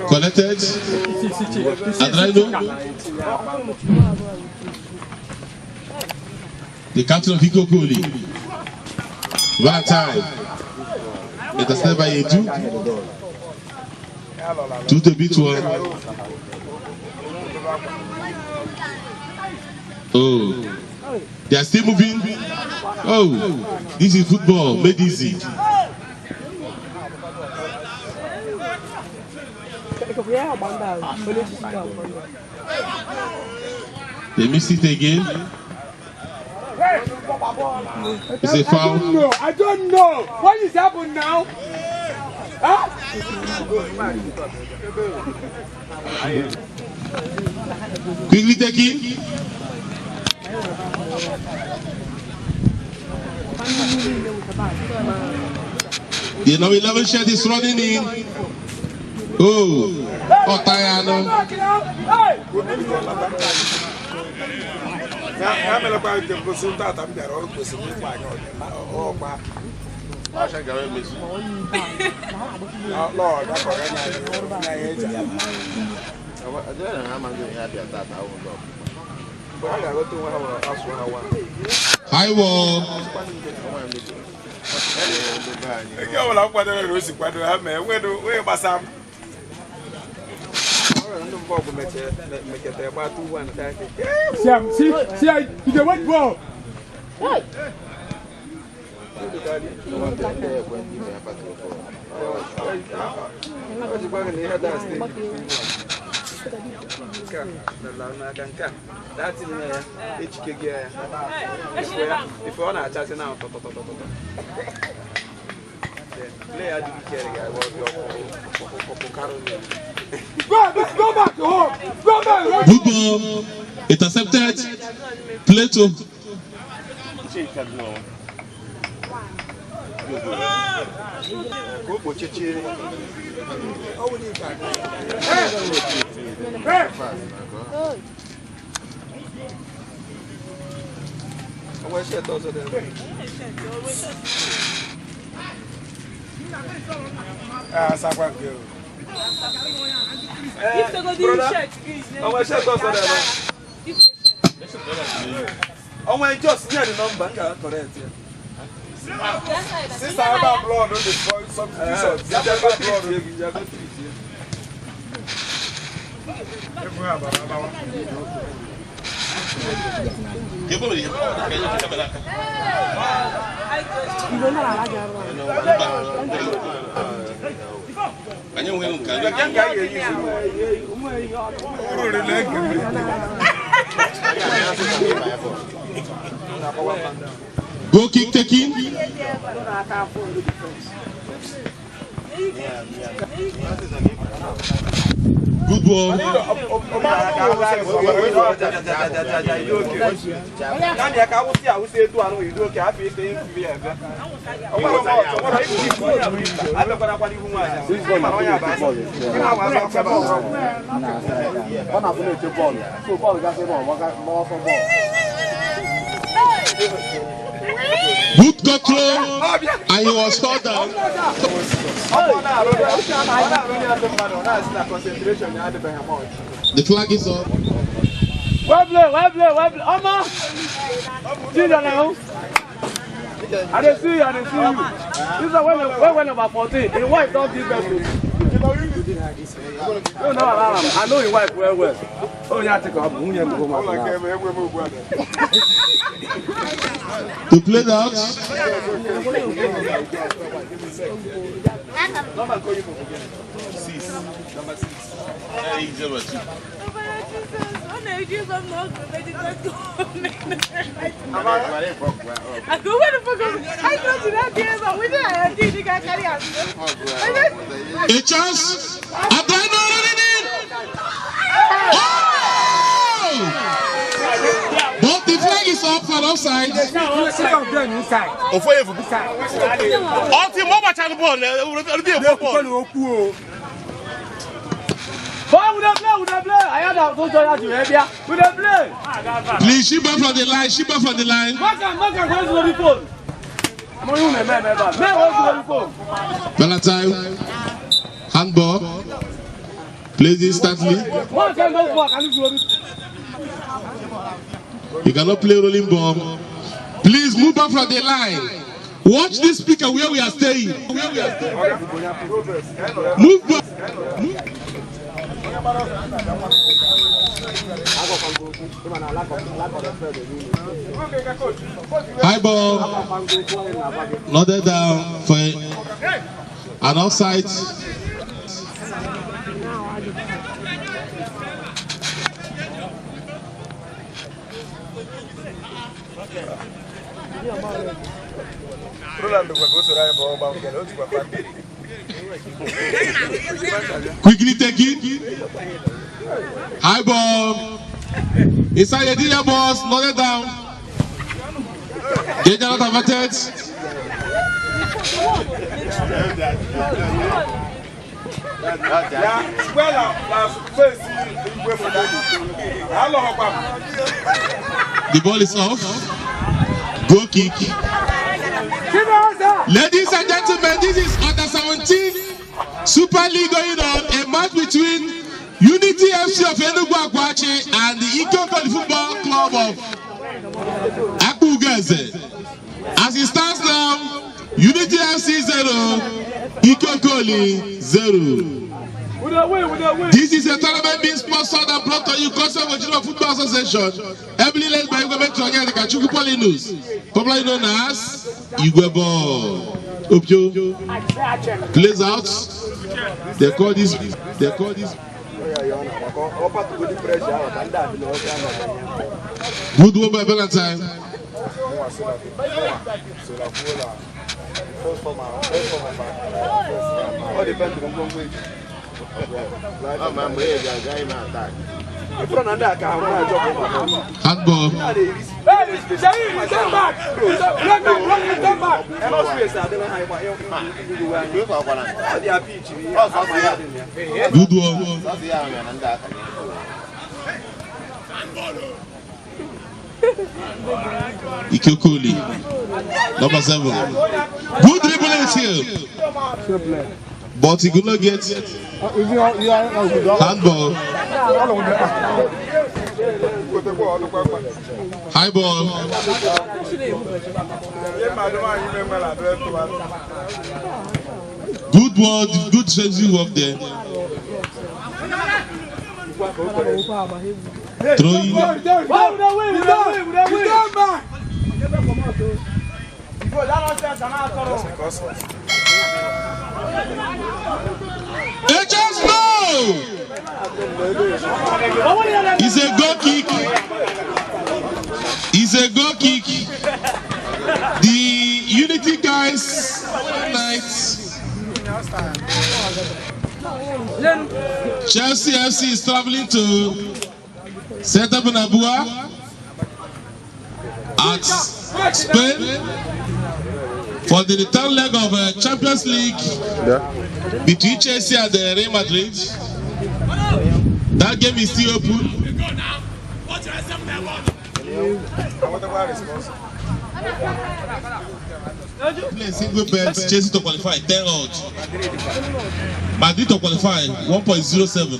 Connected. Adriano. The captain of Okoli. Valentine. Intercepted by Edu. 2 to beat 1. Oh, they are still moving. Oh, this is football made easy. They miss it again. It's a foul. I don't know. What is happening now? Huh? Quickly taking. The number 11 shirt is running in. Oh, Otayano. High wall. See, you went ball. That's in HK. If you're not chatting now, player didn't care Go back to home. Go back. Good ball. Intercepted. Plato. Oh my, just near the number, correct. Since I have blood on the substitution, Go kick taking. Good ball. Good control, and he was called down. The flag is up. Well play. Oma! See you now. I didn't see you. This is when about 14. His wife don't give birth to me. No, I know his wife well. Oh, yeah, take off. To play that. Number 6. A chance. But the flag is Ball's up for offside. Please, she back from the line. She back from the line. Valentine, handball. Plays instantly. You cannot play rolling ball. Please move back from the line. Watch this speaker where we are staying. Move back. High ball. Nodded down for an offside. Quickly take it. High ball. Inside the dealer boss, nodded down. Danger not averted. The ball is off. Goal kick. Ladies and gentlemen, this is under 17 Super League going on. A match between Unity FC of Enugu Akwachi and the Okoli Football Club of Akugeze. As it stands now, Unity FC 0, Okoli 0. This is a tournament being sponsored and brought to you because of Ojiriver Football Association, heavily led by Government Tonga Kachuku Polinus, popularly known as Igwebo. Opio plays out. They call this. Good one by Valentine. Handball. Good one. Okoli, number 7. Good dribbling here, but he could not get handball. High ball. Good word, good chasing work there. Throwing. Just no! It's a goal kick. It's a goal kick. The Unity guys tonight. Chelsea FC is traveling to set up in Abua at Spain for the return leg of Champions League between Chelsea and Real Madrid. That game is still open. Play single bet, Chelsea to qualify 10 odds. Madrid to qualify 1.07.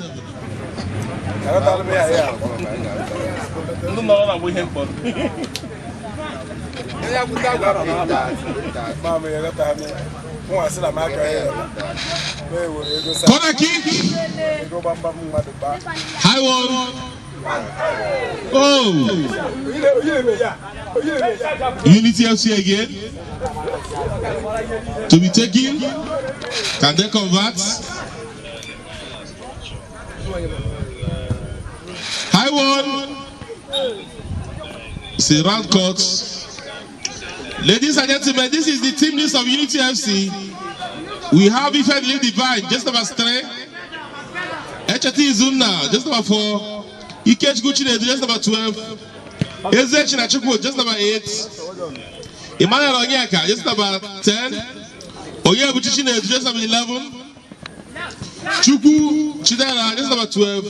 Corner kick. High one. Oh. Unity FC again. To be taken. Can they convert? High one. It's a round cut. Ladies and gentlemen, this is the team list of Unity FC. We have Ifedli Divine, just number 3. HT Zuna, just number 4. Ikech Gucci, just number 12. Eze Chinachukwu, just number 8. Emmanuel Onyeka, just number 10. Oyebuchi Chinedu, just number 11. Chukwu Chidera, just number 12.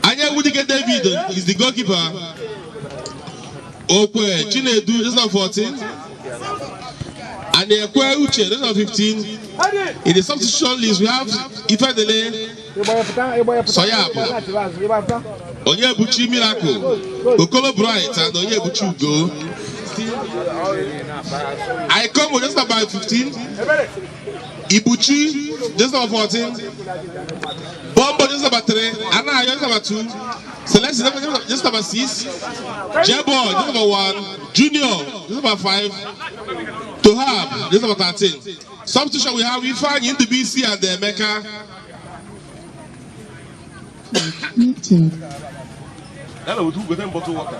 Anya Wudike David is the goalkeeper. Okwe Chinedu, just number 14. And the Ekwe Uche, just number 15. In the substitution list, we have Ifedele Soyab, Onyebuchi Miracle, Okolo Bright, and Onyebuchi Ugo. I come with just number 15. Ibuchi, just number 14. Bombo, just number 3. Anna, just number 2. Celeste, just number 6. Jebo, just number 1. Junior, just number 5. Tohab, just number 13. Substitution, we have Ifan in the BC and the Mecca. Hello, who got them bottle water?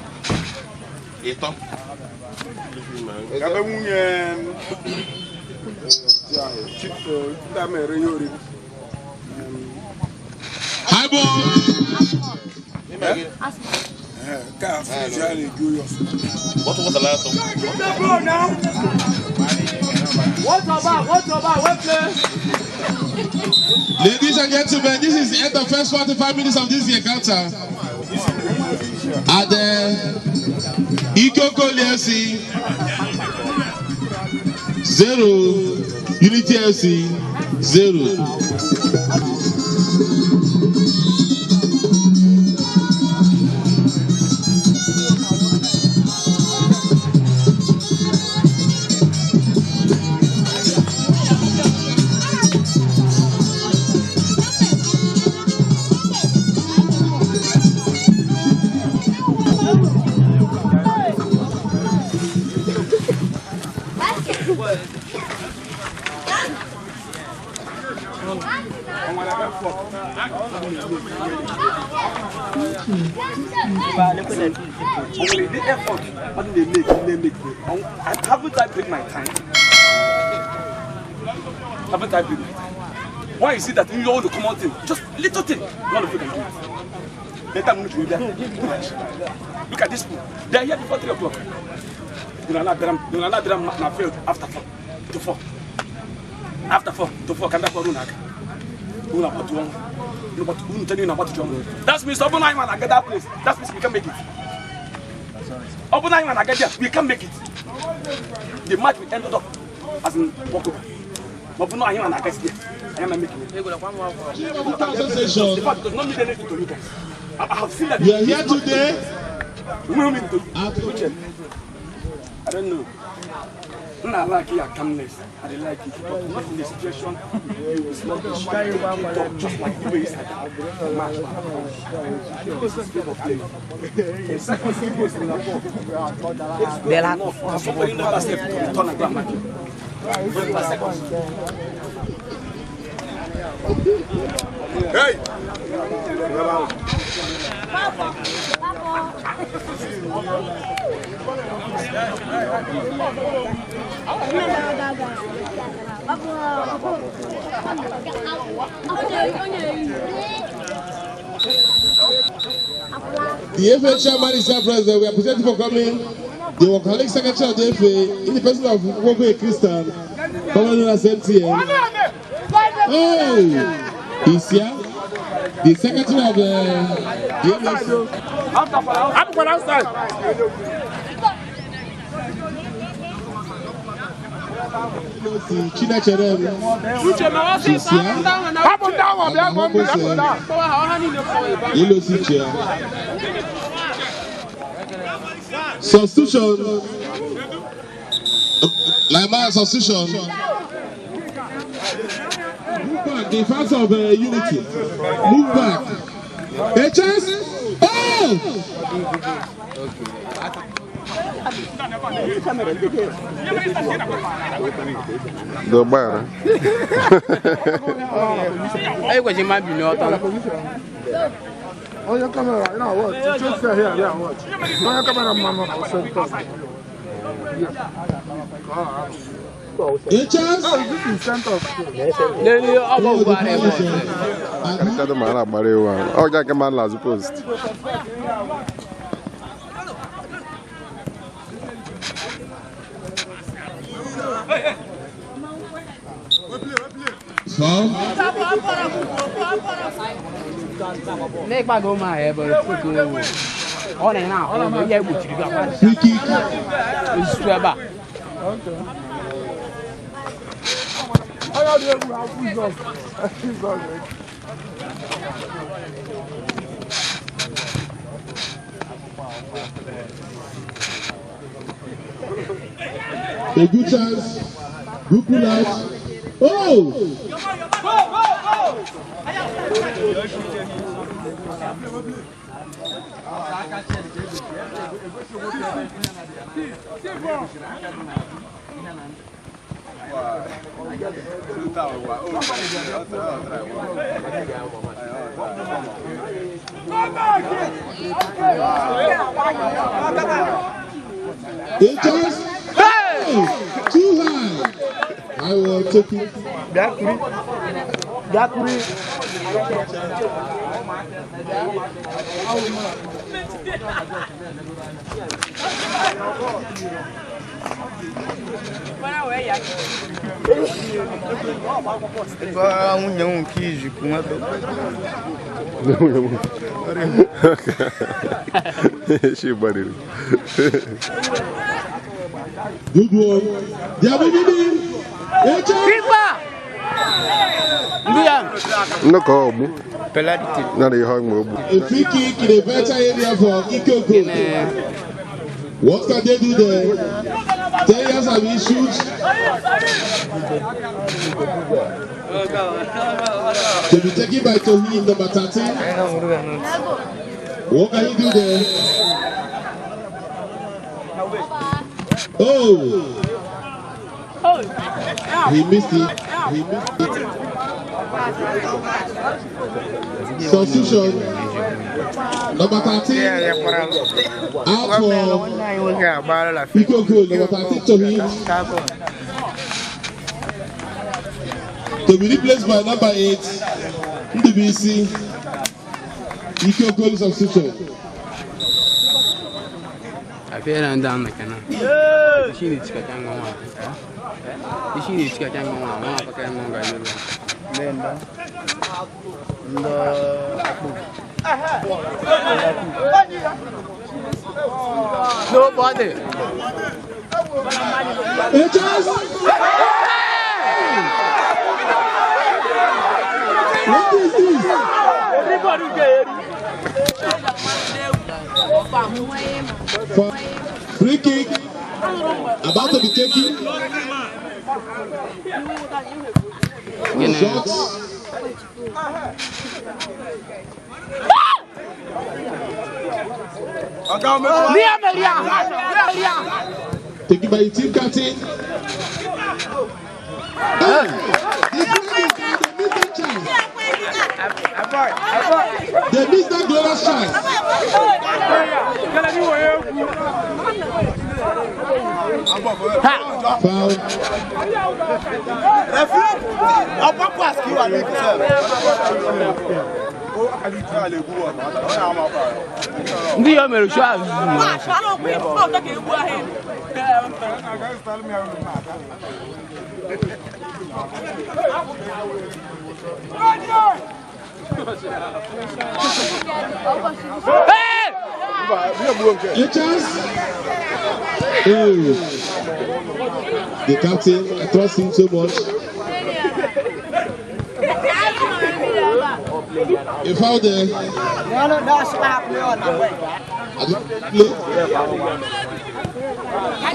High ball. What was the last one? What's about? Ladies and gentlemen, this is the end of the first 45 minutes of this encounter. At the Okoli FC 0, Unity FC 0. The effort, what they make. I haven't I take my time. Haven't I been? Why is it that you want to come out in just little thing? None of you can do it. Let them be there. Look at this people. They are here before 3 o'clock. You will not fail after 4 to 4. After 4 to 4, can that go run? That means open eye when I get that place. That means we can make it. Open eye when I get there, we can make it. The match we ended up as in walkover. Open eye when I get there, I am making it. The fact does not mean anything to you guys. I have seen that. You are here today. I don't know. I like your calmness. I like it. But not in the situation. It's not the talk just like the way it's like. Somebody in the last step to turn a grand market. Hey! The FA chairman is our president. We are presenting for coming. The workaholic secretary of the FA, in the person of Okoli Christian, commonly as MTN. Oh, he's here. The secretary of the I'm going outside. China Cherem. Substitution. Like my substitution. Move back, the fans of Unity. Move back. A chance? Oh! The bar. Hey, what you might be not. Oh, your camera, you know what? Just here, yeah, watch. No, your camera, mama, A chance? Oh, this is center. Oh, Jack man last post. Foul. Make my go my head, but on and out. Oh, yeah, which you got. Free kick. It's Trevor. A good chance. Good pull out. Oh! A chance. Oh! Too high. I will take it. She buddy. Good one. They are moving. No call. Not a hard move. A free kick in a better area for Okoli. What can they do there? 10 years have issues. To be taken by Tohi in number 13. What can he do there? Oh! He missed it. He missed it. Substitution. Number 13. Out for Okoli. Number 13 Tohi. To be replaced by number 8. NDBC. Okoli substitution. I feel I'm down the canal. She needs to get on. She needs to get on. Nobody. What is this? Everybody get Free kick. About to be taken. Shots. Taken by the team captain. They missed that glorious chance. Foul. A chance. Oh. The captain, I trust him so much. A foul there.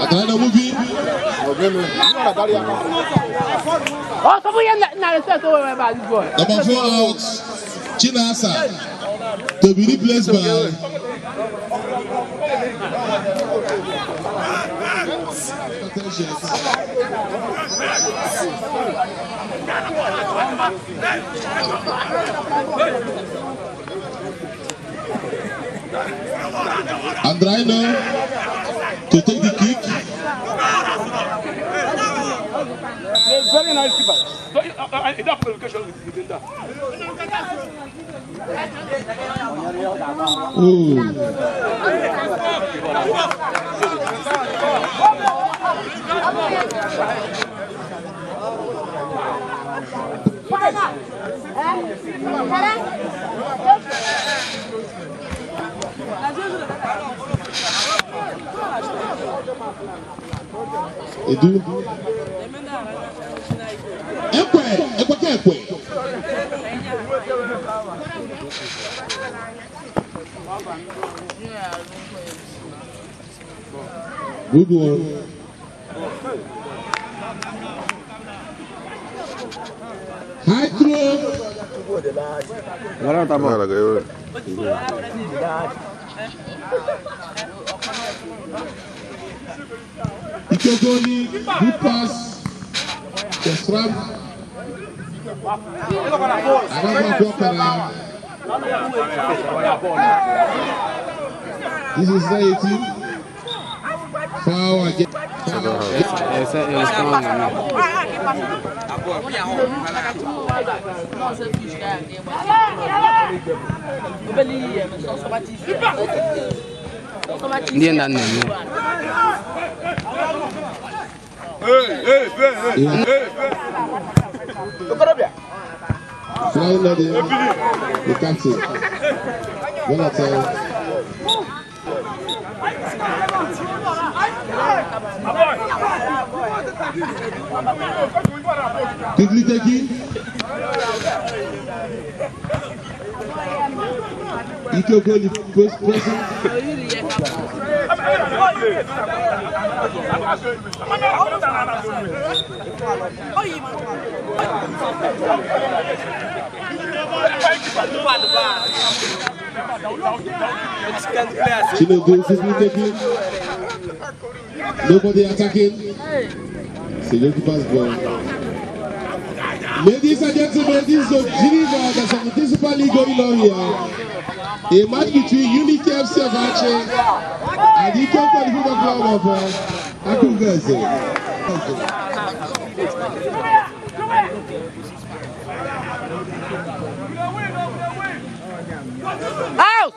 Adana movie. Number 4 out. Chinasa. To be replaced by Andraino to take the kick. Very nice keeper. Enough communication within that. Edu. Ekwe. Good one. High throw. Okoli, good pass. The strap. This is 18. Foul again. Flying at the captain. Well at quickly taking. Okoli pressing. Chino goes quickly taking. Nobody attacking. So you can pass ball. Ladies and gentlemen, this is Ojiriver, the 17th Super League going on here. A match between Unity FC of Ache and the Okoli Football Club of Akungese. Out!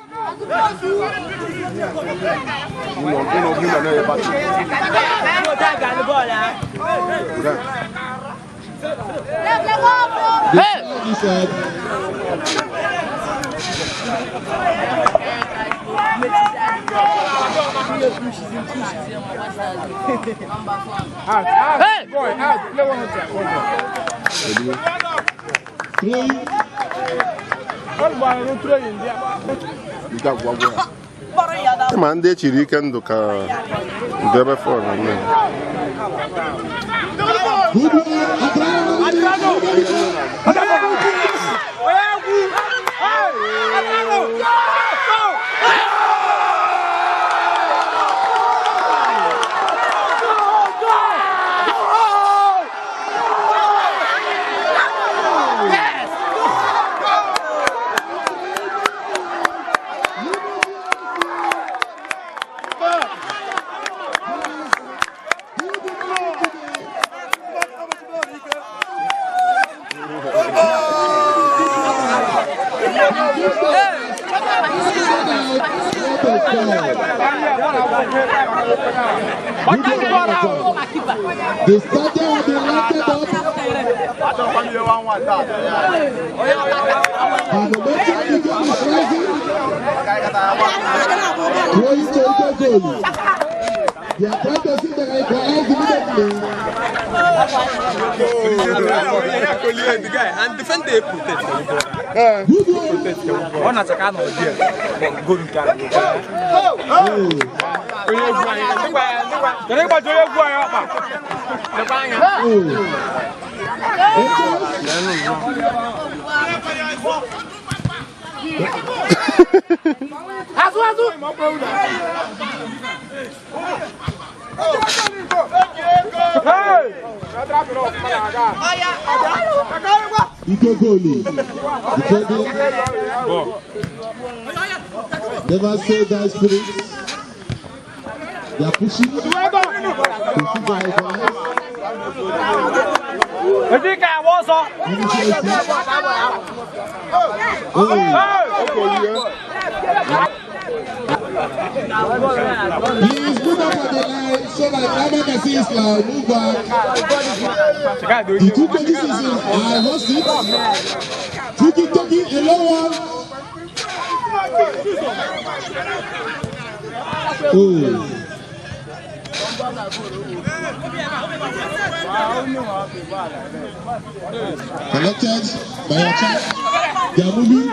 Ma ndị echiri ike ndụ ka debe fọrọ nne. The stadium will be lighted up. And the momentum is rising. Throwing to Okoli. They are trying to see that I equalize immediately. And defend the protect. Good one. One attack on here. Good guy. Okoli. Never say that spirit. They are pushing. He is good up on the line so that Lama can see his line. Move back. The two coaches is in host it. Fuki taking a low one. Oh. Collected by your child. They are moving.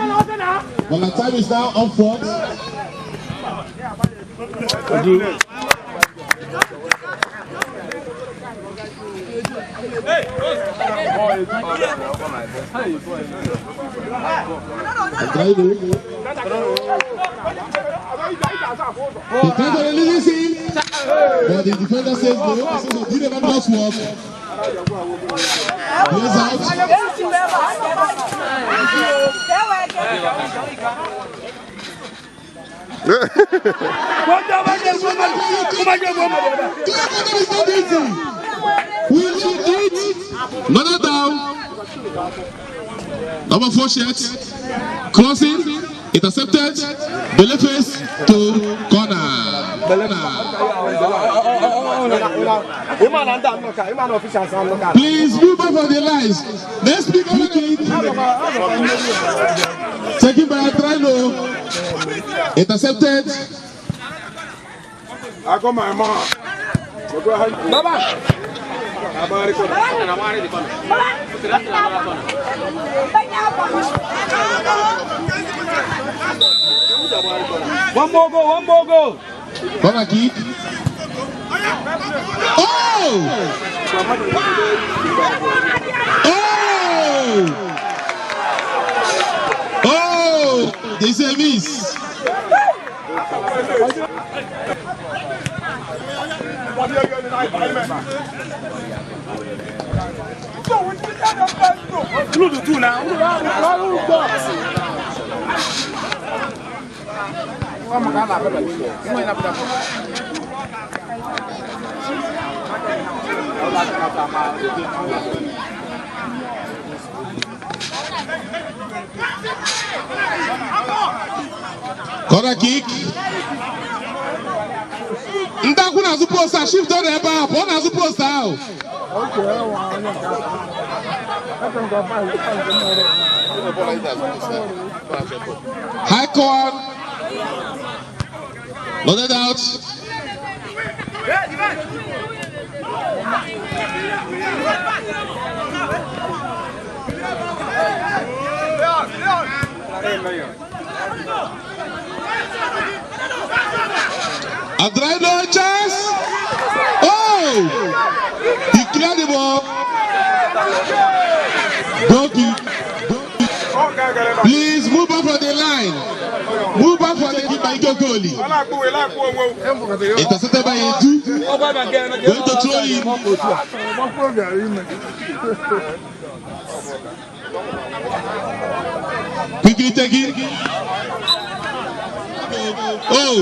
Well, the time is now up front. The defender releases him, but the defender says no. He says he did not work. Plays out. Will she eat? Another down. Number 4 shot. Crossing. Intercepted. Belly face to corner. Please move up on the lines. Let's speak free kick. Taken by Trino. Intercepted. I got my mom. Baba. One more go. Corner kick. Oh! Oh! This is a miss. Corner kick. Ndakuna supposed to shift on the back. What are supposed to have? High corn. Loaded out. A dry no chance. Oh! He cleared the ball. Please move up on the line. Move up for the keep by Okoli. Intercepted by Edu. Going to throw him. Quickly take it. Oh,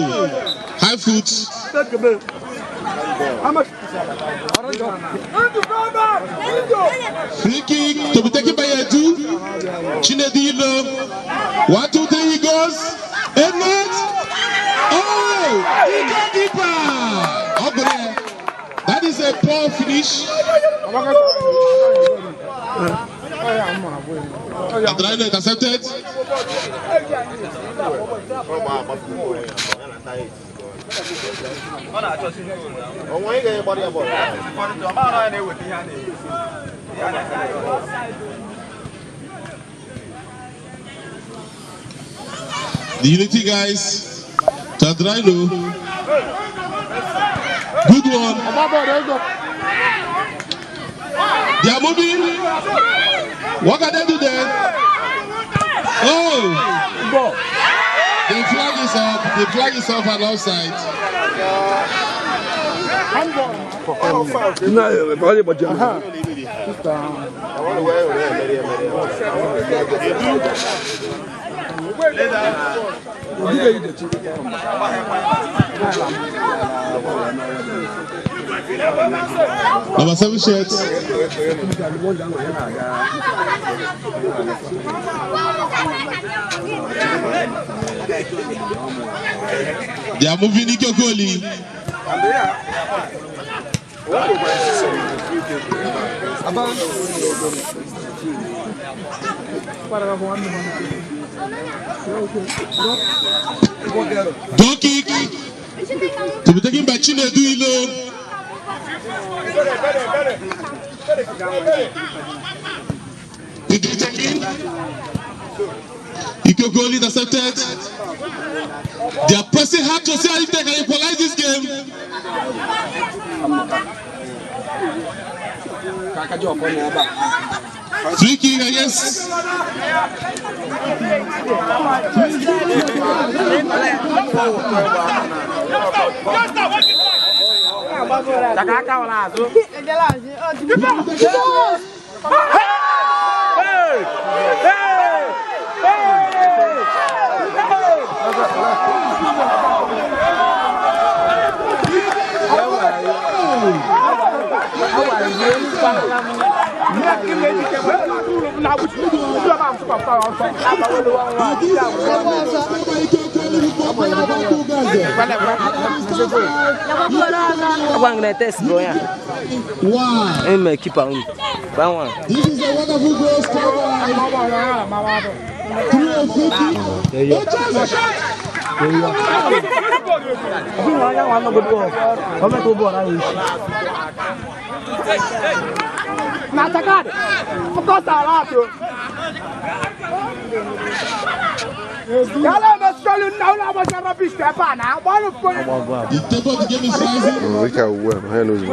high foot. Free kick to be taken by Edu. Chinedilo. 1, 2, 3, he goes. And not. Oh, he got keeper. Okay. That is a poor finish. Adraino intercepted. The Unity guys to Adraino. Good one. They are moving. What can they do then? Oh! The flag is up. The flag is off and offside. Number 7 shirts. They are moving Okoli. Goal kick to be taken by Chinedu Ilo. Did he take in? Okoli intercepted. They are pressing hard to see how they can equalize this game. Free kick, I guess. This is a wonderful goal scored. The tempo of the game is rising. We can't win. I know it's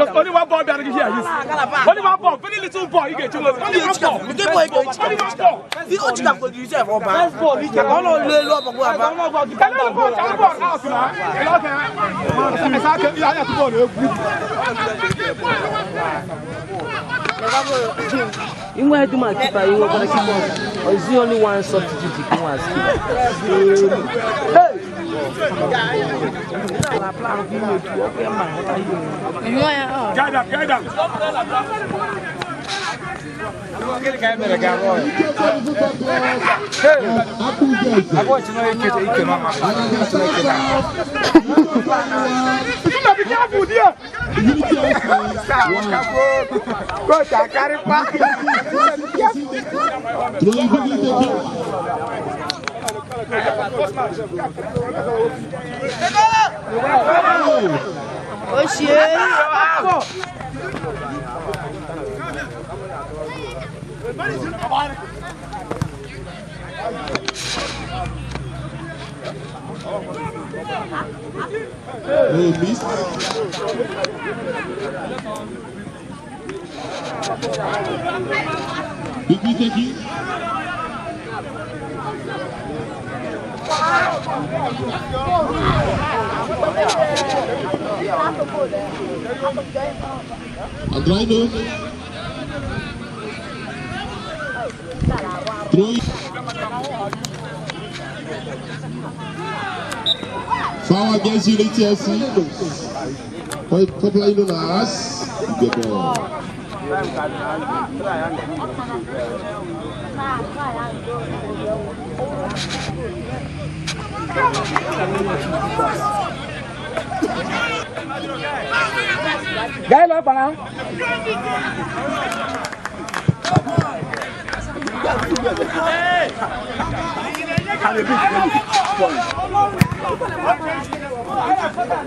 Only one ball better here. Only one ball. Very little ball. You get to only one ball. The game boy go. Only one ball. The Ojiriver for the reserve. Ball. You can only lay low for go about. Can you ball? Can you ball out now? You want to my keeper, you want to keep on. Or is the only one substitute you can ask? Guide up, guide up. Miss. Big taking. Adraino. Throw. Foul against Unity FC. Popular known as the ball. Guy up now.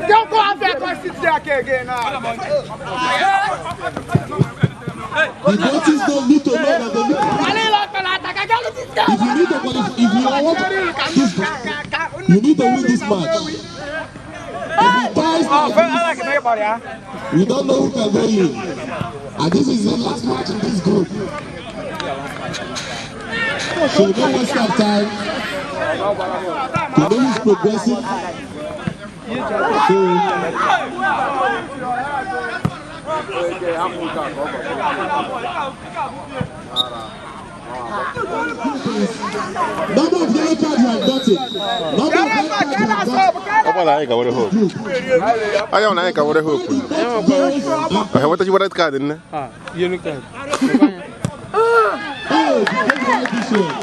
Don't go out there and sit there again now. The coaches don't need to know that they need you need to win this match. We don't know who can go in. And this is the last match in this group. So don't waste our time. To know who's progressing. Number of yellow cards you have got it. Number of red cards you have got it. Apa na ka wore hope. Ayo na ka wore hope. Ah, what you red card in? Ah, yellow card. Oh, this one.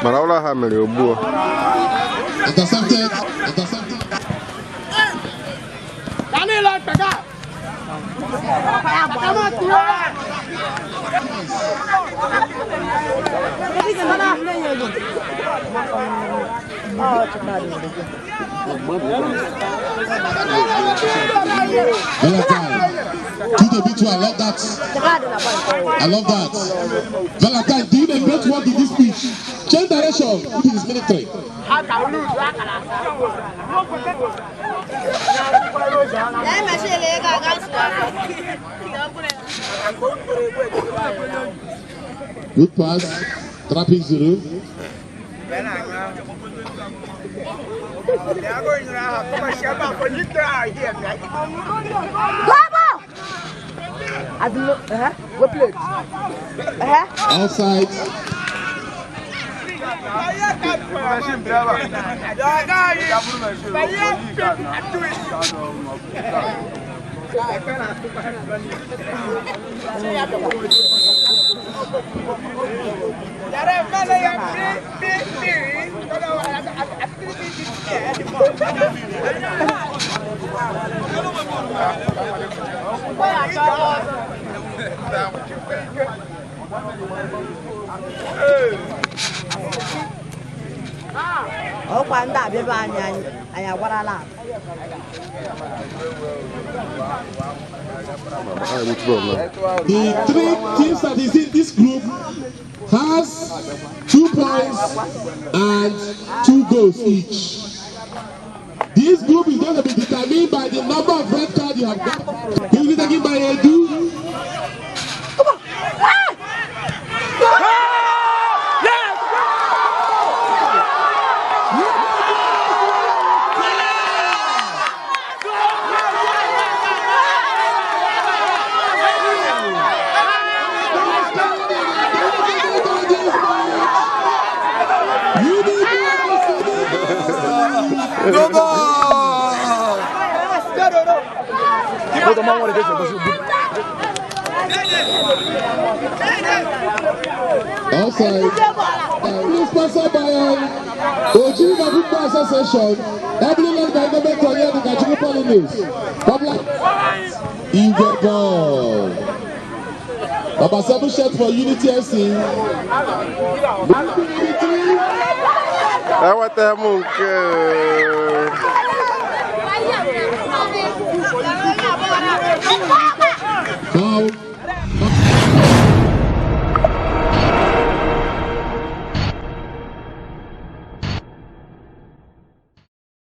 Maraula ha mere ogbu. Intercepted. Daniel, pega. I love that. I love that. Valentine, do you know great work in this speech? Change direction. Put in his military. Good pass. Trapping zero. What play? Outside. Ở quán đã biết ba nhà qua Đà Lạt. The three teams that is in this group has 2 points and 2 goals each. This group is going to be determined by the number of red cards you have got. Will be taken by Edu. Outside, sponsored by Ojiriver Football Association, heavily led by government of the Ojiriver News. Public in the ball. Number 7 shot for Unity FC. What the monk?